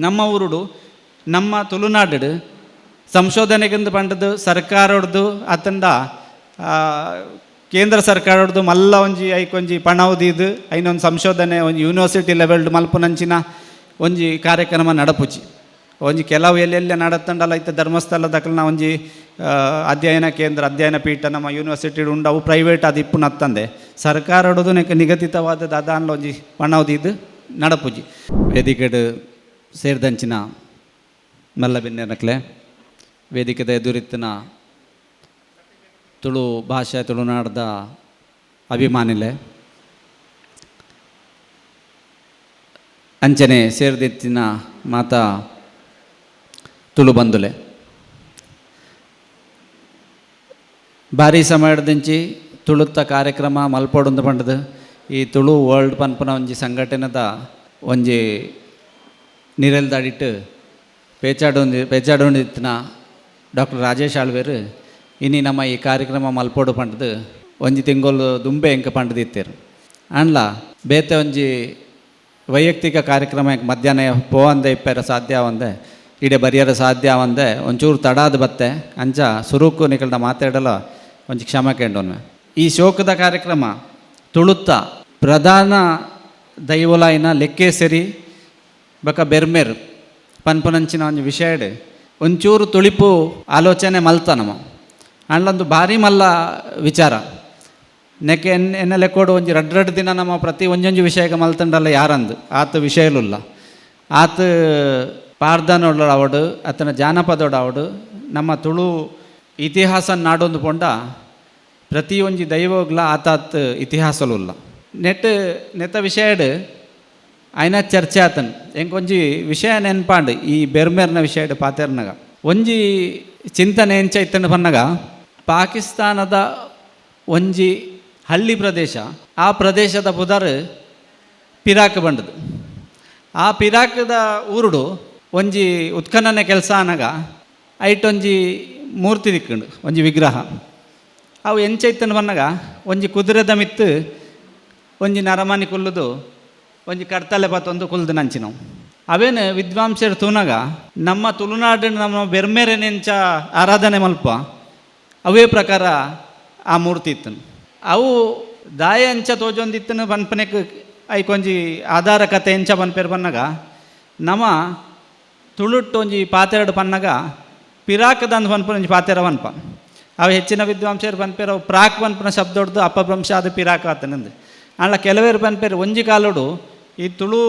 ನಮ್ಮ ಊರುಡು ನಮ್ಮ ತುಳುನಾಡು ಸಂಶೋಧನೆಗೆಂದು ಪಂಡದು ಸರ್ಕಾರಡ್ದು ಅತ್ತಂಡ ಕೇಂದ್ರ ಸರ್ಕಾರಡ್ದು ಮಲ್ಲ ಒಂಜಿ ಐಕೊಂಜಿ ಪಣವು ದೀದು ಐನೊಂದು ಸಂಶೋಧನೆ ಒಂಜಿ ಯೂನಿವರ್ಸಿಟಿ ಲೆವೆಲ್ಡ್ ಮಲ್ಪುನಂಚಿನ ಒಂಜಿ ಕಾರ್ಯಕ್ರಮ ನಡಪುಜಿ. ಒಂಜಿ ಕೆಲವು ಎಲ್ಲೆಲ್ಲ ನಡತ್ತಂಡಲ್ಲ ಇತ್ತೆ ಧರ್ಮಸ್ಥಳದಕಲ್ನ ಒಂಜಿ ಅಧ್ಯಯನ ಕೇಂದ್ರ, ಅಧ್ಯಯನ ಪೀಠ ನಮ್ಮ ಯೂನಿವರ್ಸಿಟಿ ಉಂಡು. ಅವು ಪ್ರೈವೇಟ್ ಅದು ಇಪ್ಪುನತ್ತಂದೆ ಸರ್ಕಾರಡ್ದು ನೆಕ್ ನಿಗದಿತವಾದ ದಾದಾನ್ಲ ಒಂಜಿ ಪಣವು ದೀದು ನಡಪುಜಿ. ವೇದಿಕೆಡ್ ಸೇರ್ದಂಚಿನ ಮಲ್ಲ ಬಿನ್ನೆರ್ನಕ್ಲೆ, ವೇದಿಕೆದ ಎದುರಿತ್ತಿನ ತುಳು ಭಾಷೆ ತುಳುನಾಡ್ದ ಅಭಿಮಾನಿಲೆ, ಅಂಚನೆ ಸೇರ್ದಿತ್ತಿನ ಮಾತಾ ತುಳು ಬಂಧುಲೆ, ಭಾರಿ ಸಮಯದಿಂಚಿ ತುಳುತ್ತ ಕಾರ್ಯಕ್ರಮ ಮಲ್ಪೊಡುಂದು ಪಂಡದು ಈ ತುಳು ವರ್ಲ್ಡ್ ಪನ್ಪುನ ಒಂಜಿ ಸಂಘಟನೆದ ಒಂಜಿ ನಿರೆಲ್ದಡಿಟ್ ಪೇಚಾಡೊಂದು ಪೇಚಾಡೊಂದಿತ್ತಿನ ಡಾಕ್ಟರ್ ರಾಜೇಶ್ ಆಳ್ವೆರ್ ಇನಿ ನಮ್ಮ ಈ ಕಾರ್ಯಕ್ರಮ ಮಲ್ಪೊಡು ಪಂಡದು ಒಂಜಿ ತಿಂಗೊಲು ದುಂಬೆ ಎಂಕ ಪಂಡದಿತ್ತೆರ್. ಆಂಡ್ಲ ಬೇತೆ ಒಂಜಿ ವೈಯಕ್ತಿಕ ಕಾರ್ಯಕ್ರಮ ಮಧ್ಯಾಹ್ನ ಪೋವಂದೆ ಇಪ್ಪೆರ ಸಾಧ್ಯ ಆವಂದೆ, ಇಡೆ ಬರಿಯರ ಸಾಧ್ಯ ಆವಂದೆ ಒಂಚೂರು ತಡಾದ ಬತ್ತೆ. ಅಂಚ ಸುರುಕು ನಿಕಲ್ನ ಮಾತಾಡಲ ಒಂಜಿ ಕ್ಷಮ ಕೇಂಡೊನ್ವೆ. ಈ ಶೋಕದ ಕಾರ್ಯಕ್ರಮ ತುಳುತ್ತ ಪ್ರಧಾನ ದೈವಲಾಯಿನ ಲೆಕ್ಕೇಸರಿ ಬಕ ಬೆರ್ಮೆರ್ ಪನ್ಪನಂಚಿನ ಒಂಜಿ ವಿಷಯಡ್ ಒಂಚೂರು ತುಳಿಪು ಆಲೋಚನೆ ಮಲ್ತ ನಮ. ಆಂಡ್ಲಂದು ಭಾರಿ ಮಲ್ಲ ವಿಚಾರ. ನೆಕ್ಕೆ ಎನ್ನ ಲೆಕ್ಕೋಡು ಒಂಜಿ ರಡ್ಡ್ ರಡ್ಡ್ ದಿನ ನಮ್ಮ ಪ್ರತಿ ಒಂಜೊಂಜಿ ವಿಷಯಕ್ಕೆ ಮಲ್ತಂಡಲ್ಲ ಯಾರಂದು ಆತ ವಿಷಯಲುಲ್ಲ. ಆತ ಪಾರ್ದನೊಡ ಅವಡು ಆತನ ಜಾನಪದೋಡ ಅವಡು ನಮ್ಮ ತುಳು ಇತಿಹಾಸ ನಾಡೊಂದು ಪೊಂಡ ಪ್ರತಿ ಒಂಜಿ ದೈವಗ್ಲ ಆತಾತ್ ಇತಿಹಾಸಲುಲ್ಲ. ನೆಟ್ ನೆತ್ತ ವಿಷಯಡ್ ಆಯ್ನ ಚರ್ಚೆ ಆತನ್. ಎಂಕೊಂಜಿ ವಿಷಯ ನೆನ್ಪಾಂಡ್. ಈ ಬೆರ್ಮೆರ್ನ ವಿಷಯಡ್ ಪಾತೆರ್ನಗ ಒಂಜಿ ಚಿಂತನೆ ಎಂಚ ಇತ್ತಂಡು ಪನ್ನಗ, ಪಾಕಿಸ್ತಾನದ ಒಂಜಿ ಹಳ್ಳಿ ಪ್ರದೇಶ, ಆ ಪ್ರದೇಶದ ಪುದರ್ ಪಿರಾಕ್ ಬಂಡದು. ಆ ಪಿರಾಕದ ಊರುಡು ಒಂಜಿ ಉತ್ಖನನ ಕೆಲಸ ಆನಗ ಐಟೊಂಜಿ ಮೂರ್ತಿ ದಿಕ್ಕುಂಡು, ಒಂಜಿ ವಿಗ್ರಹ. ಅವು ಎಂಚ ಇತ್ತಂಡು ಪನ್ನಗ, ಒಂಜಿ ಕುದುರೆದ ಮಿತ್ತು ಒಂಜಿ ನರಮಾನಿ ಕುಲ್ಲುದು, ಒಂಜಿ ಕಡ್ತಲೆ ಪತ್ತೊಂದು ಕುಲ್ದು ನಂಚಿನವು. ಅವೇನು ವಿದ್ವಾಂಸರು ತೂನಗ ನಮ್ಮ ತುಳುನಾಡಿನ ನಮ್ಮ ಬೆರ್ಮೆರೆನೆಂಚ ಆರಾಧನೆ ಮಲ್ಪ ಅವೇ ಪ್ರಕಾರ ಆ ಮೂರ್ತಿ ಇತ್ತನು. ಅವು ದಾಯ ಎಂಚ ತೋಜೊಂದಿತ್ತನು ಪನ್ಪನೆಕ್ ಐಕೊಂಜಿ ಆಧಾರ ಕತೆ ಎಂಚ ಪನ್ಪೇರು ಪನ್ನಗ, ನಮ ತುಳುಟ್ಟು ಒಂಜಿ ಪಾತೆರಡು ಪನ್ನಗ ಪಿರಾಕದಂದು ಪನ್ಪುನ ಒಂಜಿ ಪಾತೆರ ಪನ್ಪ. ಅವು ಹೆಚ್ಚಿನ ವಿದ್ವಾಂಸರು ಪನ್ಪೇರು ಅವು ಪ್ರಾಕ್ ಪನ್ಪುನ ಶಬ್ದೊಡ್ದು ಅಪಭ್ರಂಶ ಅದು ಪಿರಾಕ್ ಆತನಂದು. ಆಂಡ ಕೆಲವೇರು ಪನ್ಪೇರು ಒಂಜಿ ಕಾಲೋಡು ಈ ತುಳು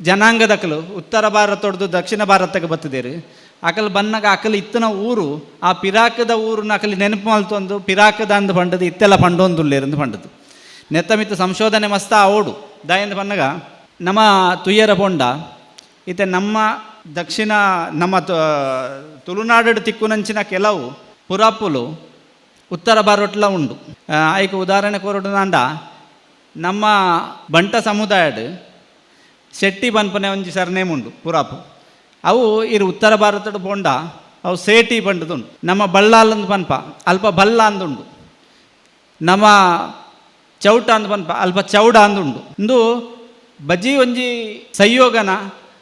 ಜನಾಂಗದಕಲು ಉತ್ತರ ಭಾರತೊಡ್ದು ದಕ್ಷಿಣ ಭಾರತಕ್ಕೆ ಬತ್ತಿದೇರು. ಅಕಲ್ ಬನ್ನಗ ಅಕಲ್ ಇತ್ತನ ಊರು ಆ ಪಿರಾಕದ ಊರುನ ಅಕಲಿ ನೆನಪು ಮಲ್ತೊಂದು ಪಿರಾಕದ ಅಂದು ಪಂಡದು ಇತ್ತೆಲ್ಲ ಪಂಡೊಂದುಲ್ಲೇರಂದು ಪಂಡದು. ನೆತ್ತ ಮಿತ್ತ ಸಂಶೋಧನೆ ಮಸ್ತ ಓಡು. ದಾಯಂದು ಪನ್ನಗ, ನಮ್ಮ ತುಯ್ಯರ ಪೊಂಡ ಇತ್ತೆ ನಮ್ಮ ದಕ್ಷಿಣ ನಮ್ಮ ತುಳುನಾಡು ತಿಕ್ಕುನಂಚಿನ ಕೆಲವು ಪುರಾಪುಲು ಉತ್ತರ ಭಾರತ್ಲ ಉಂಡು. ಐಕ್ ಉದಾಹರಣೆ ಕೊರಡು, ನಮ್ಮ ಬಂಟ ಸಮುದಾಯಡ್ ಶೆಟ್ಟಿ ಪನ್ಪನೆ ಒಂಜಿ ಸರ್ನೇಮ್ ಉಂಡು ಪುರಾಪು. ಅವು ಇರು ಉತ್ತರ ಭಾರತದ ಪೋಂಡ ಅವು ಸೇಟಿ ಪಂಡದುಂಡು. ನಮ್ಮ ಬಳ್ಳಾಲಂದು ಪನ್ಪ, ಅಲ್ಪ ಬಲ್ಲ ಅಂದುಂಡು. ನಮ್ಮ ಚೌಟ ಅಂದ್ ಪನ್ಪ, ಅಲ್ಪ ಚೌಡ ಅಂದುಂಡು. ಇಂದು ಬಜಿ ಒಂಜಿ ಸಂಯೋಗನ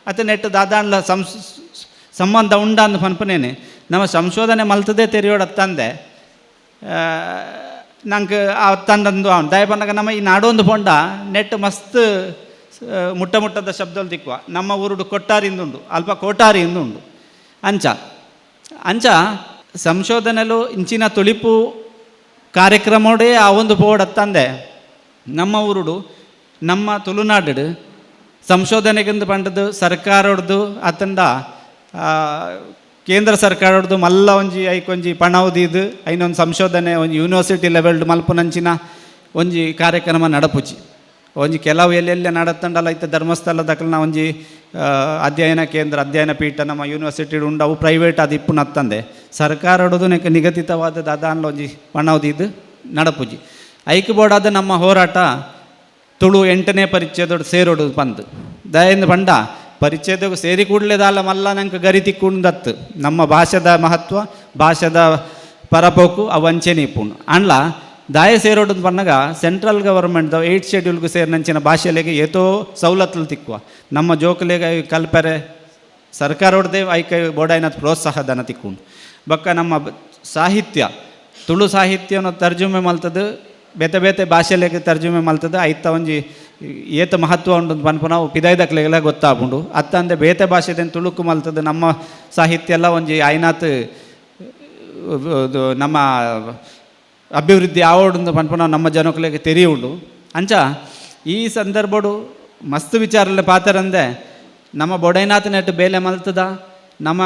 ಅತ ನೆಟ್ಟು ದಾದಾನ್ಲ ಸಂಬಂಧ ಉಂಡ ಅಂದ್ ಪನ್ಪನೇನೆ ನಮ್ಮ ಸಂಶೋಧನೆ ಮಲ್ತದೆ ತೆರಿಯೋಡತ್ತಂದೆ ನಂಗೆ ಆ ತಂದಂದು ಅವನು ದಯ ಪನ್ನಗ ನಮ್ಮ ಈ ನಾಡೊಂದು ಪೊಂಡ ನೆಟ್ ಮಸ್ತ್ ಮುಟ್ಟ ಮುಟ್ಟದ ಶಬ್ದలు ದಿಕ್ಕುವ. ನಮ್ಮ ಊರುಡು ಕೊಟ್ಟಾರಿಂದುಂಡು, ಅಲ್ಪ ಕೋಟಾರಿ ಇಂದುಂಡು. ಅಂಚ ಅಂಚ ಸಂಶೋಧನೆಲು ಇಂಚಿನ ತುಳಿಪು ಕಾರ್ಯಕ್ರಮೋಡೇ ಆ ಒಂದು ಪೋಡತ್ತಂದೆ ನಮ್ಮ ಊರುಡು ನಮ್ಮ ತುಳುನಾಡು ಸಂಶೋಧನೆಗೆಂದು ಪಂಡದು ಸರ್ಕಾರಡ್ದು ಅತ್ತಂಡ ಕೇಂದ್ರ ಸರ್ಕಾರಡ್ದು ಮಲ್ಲ ಒಂಜಿ ಐಕೊಂಜಿ ಪಣವು ದೀದು ಐನೊಂದು ಸಂಶೋಧನೆ ಒಂಜಿ ಯೂನಿವರ್ಸಿಟಿ ಲೆವೆಲ್ಡ್ ಮಲ್ಪುನಂಚಿನ ಒಂಜಿ ಕಾರ್ಯಕ್ರಮ ನಡಪುಜಿ. ಒಂಜಿ ಕೆಲವು ಎಲ್ಲೆಲ್ಲ ನಡತ್ತಂಡಲ್ಲ ಇತ್ತೆ ಧರ್ಮಸ್ಥಳದಕಲ್ನ ಒಂಜಿ ಅಧ್ಯಯನ ಕೇಂದ್ರ, ಅಧ್ಯಯನ ಪೀಠ ನಮ್ಮ ಯೂನಿವರ್ಸಿಟಿ ಉಂಡು. ಅವು ಪ್ರೈವೇಟ್ ಅದು ಇಪ್ಪುನತ್ತಂದೆ ಸರ್ಕಾರಡ್ದು ನೆಕ್ ನಿಗದಿತವಾದ ದಾದಾನ್ಲ ಒಂಜಿ ಪಣವು ದೀದು ನಡಪುಜಿ. ಐಕ್ ಬೋಡಾದ ನಮ್ಮ ಹೋರಾಟ ತುಳು ಎಂಟನೇ ಪರಿಚ್ಛೇದೊಡು ಸೇರೋಡು ಪಂದ್. ದಯಿಂದ ಪಂಡ ಪರಿಚ್ಛೇದಕ್ಕೆ ಸೇರಿ ಕೂಡಲೇ ದಾಲ ಮಲ್ಲ ನಂಗೆ ಗರಿ ತಿಕ್ಕುಂದತ್ತು. ನಮ್ಮ ಭಾಷೆದ ಮಹತ್ವ, ಭಾಷೆದ ಪರಪೋಕು ಅವು ಅಂಚೆನೆ ಇಪ್ಪುಂಡು. ಅಂಡ್ಲ ದಾಯ ಸೇರೋಡು ಪನ್ನಗ ಸೆಂಟ್ರಲ್ ಗವರ್ಮೆಂಟ್ ಏಯ್ಟ್ ಶೆಡ್ಯೂಲ್ಗೆ ಸೇರಿನಂಚಿನ ಭಾಷೆಲೆಗೆ ಏತೋ ಸವಲತ್ತುಲು ತಿಕ್ಕುವ. ನಮ್ಮ ಜೋಕುಲೆಗೆ ಕಲ್ಪರೆ. ಸರ್ಕಾರೊಡ್ದೇ ಐಕ್ ಬೋಡಾಯಿನ ಪ್ರೋತ್ಸಾಹ ಧನ ತಿಕ್ಕುಂಡು. ಬೊಕ್ಕ ನಮ್ಮ ಸಾಹಿತ್ಯ, ತುಳು ಸಾಹಿತ್ಯನ ತರ್ಜುಮೆ ಮಲ್ತದು, ಬೇತೆ ಬೇತೆ ಭಾಷೆಲೆಗ್ ತರ್ಜುಮೆ ಮಲ್ತದು, ಐತ ಒಂಜಿ ಏತ್ ಮಹತ್ವ ಉಂಡು ಪನ್ಪುನವು ಪಿದಾಯ್ದಕ್ಲೆಗೆಲ್ಲ ಗೊತ್ತಾಪುಂಡು. ಅತ್ತಂದೆ ಬೇತೆ ಭಾಷೆದನ್ ತುಳುಕು ಮಲ್ತದು ನಮ್ಮ ಸಾಹಿತ್ಯ ಎಲ್ಲ ಒಂಜಿ ಆಯ್ನಾತ್ ನಮ್ಮ ಅಭಿವೃದ್ಧಿ ಆವೊಡುಂದು ಪನ್ಪುನ ನಮ್ಮ ಜನಕುಲೆಗ್ ತೆರಿಯುಂಡು. ಅಂಚ ಈ ಸಂದರ್ಭಡು ಮಸ್ತ್ ವಿಚಾರಲೆ ಪಾತೆರಂದೆ ನಮ್ಮ ಬೊಡೈನಾಥ ನೆಟ್ ಬೇಲೆ ಮಲ್ತದ ನಮ್ಮ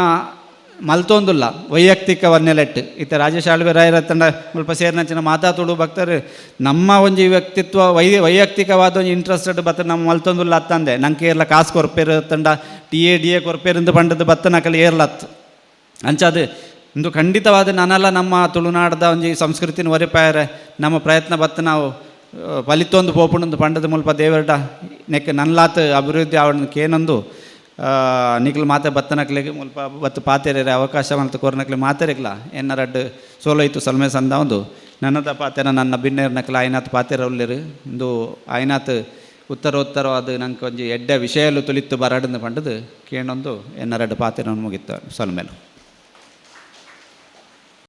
ಮಲ್ತೊಂದುಲ್ಲ ವೈಯಕ್ತಿಕ ನೆಲೆಟ್. ಇತ್ತೆ ರಾಜೇಶ್ ಆಳ್ವೆರಾಯರ ತಂಡ ಮುಲ್ಪ ಸೇರಿನಂಚಿನ ಮಾತಾ ತುಳು ಭಕ್ತರು ನಮ್ಮ ಒಂಜಿ ವ್ಯಕ್ತಿತ್ವ ವೈಯಕ್ತಿಕವಾದ ಒಂಜಿ ಇಂಟ್ರೆಸ್ಟೆಡ್ ಬತ್ತ ನಮ್ಮ ಮಲ್ತೊಂದುಲ್ಲ. ಅತ್ತಂದೆ ನಂಗೆ ಏರ್ಲ ಕಾಸು ಕೊರ್ಪೇರು ತಂಡ ಟಿ ಎ ಡಿ ಎ ಕೊರ್ಪೇರು ಪಂಡದು ಬತ್ತನಕಲ್ ಏರ್ಲತ್. ಅಂಚಾದ ಇಂದು ಖಂಡಿತವಾದ ನಾನೆಲ್ಲ ನಮ್ಮ ತುಳುನಾಡದ ಒಂಜಿ ಸಂಸ್ಕೃತಿನ ಒರಿಪಾಯರೆ ನಮ್ಮ ಪ್ರಯತ್ನ ಬತ್ತ ನಾವು ಫಲಿತೊಂದು ಪೋಪುಂಡು ಪಂಡದ ಮುಲ್ಪ ದೇವರಡ ನೆಕ್ ನನ್ಲಾತ್ ಅಭಿವೃದ್ಧಿ ಆವಣ ಕೇನೊಂದು, ನಿಕ್ಲು ಮಾತೆ ಬತ್ತನಕ್ಲೆಗ್ ಮುಲ್ಪ ಬತ್ತು ಪಾತೆರೆ ಅವಕಾಶ ಮಲ್ತು ಕೊರ್ನಕ್ಲೆ ಮಾತೆರೆಗ್ಲ ಎನ್ನ ರಡ್ಡ್ ಸೋಲೋಯ್ತು ಸಲ್ಮೆ ಸಂದಾವೊಂದು ನನ್ನದ ಪಾತೆರ. ನನ್ನ ಬಿನ್ನೇರ್ನಕ್ಲೆ ಆಯ್ನಾತ್ ಪಾತೆರ ಉಲ್ಲೆರ್. ಇಂದು ಆಯ್ನಾತ್ ಉತ್ತರೋತ್ತರವಾದ ನಂಗೆ ಒಂಜಿ ಎಡ್ಡೆ ವಿಷಯಲು ತುಳಿತು ಬರಡ್ಂದು ಪಂಡದು ಕೇನೊಂದು ಎನ್ನ ರಡ್ಡ್ ಪಾತೆರ ಮುಗಿತ. ಸೊಲ್ಮೆಲು.